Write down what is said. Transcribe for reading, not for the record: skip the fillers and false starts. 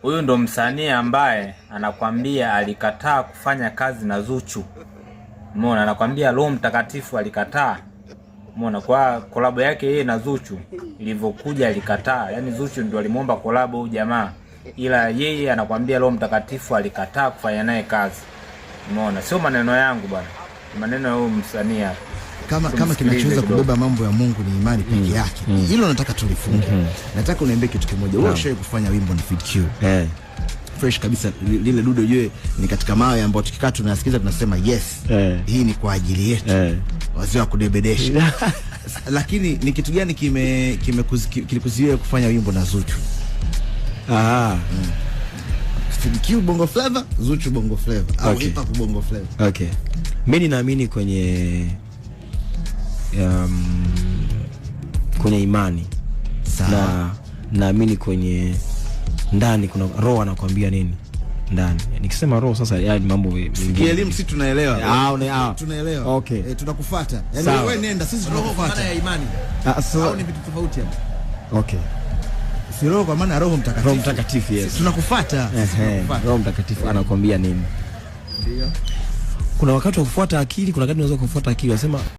Huyu ndo msanii ambaye anakwambia alikataa kufanya kazi na Zuchu. Umeona, anakwambia Roho Mtakatifu alikataa. Umeona, kwa kolabo yake yeye na Zuchu ilivyokuja alikataa. Yaani Zuchu ndio alimuomba kolabo huyu jamaa, ila yeye anakwambia Roho Mtakatifu alikataa kufanya naye kazi. Umeona, sio maneno yangu bwana, maneno ya huyu msanii hapa. Kama Tumsikilize kinachoweza kidogo. Kubeba mambo ya Mungu ni imani peke yake. Hilo nataka tulifunge. Nataka uniambie kitu kimoja. Wewe ushawahi kufanya wimbo na Fid Q? Eh. Fresh kabisa, lile dude ujue ni katika mawe ambayo tukikaa tunasikiza tunasema yes. Hii ni kwa ajili yetu. Wazee wa kudebedesha. Lakini ni kitu gani kime kilikuzuia kufanya wimbo na Zuchu? Ah. Fid Q Bongo Flava, Zuchu Bongo Flava au Okay. hip hop Bongo Flava. Okay. Mi ninaamini kwenye imani na naamini kwenye ndani kuna roho anakuambia nini ndani. Nikisema roho sasa, yani mambo mengine. Kielimu si tunaelewa. Ah. Tunaelewa. Okay. Eh, tunakufuata. Yaani Sawa. wewe nenda, sisi Roho kwa maana tunakufuata. ya imani Ah, sasa, au ni vitu tofauti hapo? Okay. Si roho kwa maana ya Roho Mtakatifu. Roho Mtakatifu, yes. Sisi tunakufuata. Sisi tunakufuata. Roho Mtakatifu anakuambia nini? Ndio. Kuna wakati wa kufuata akili, kuna wakati unaweza kufuata akili, wasema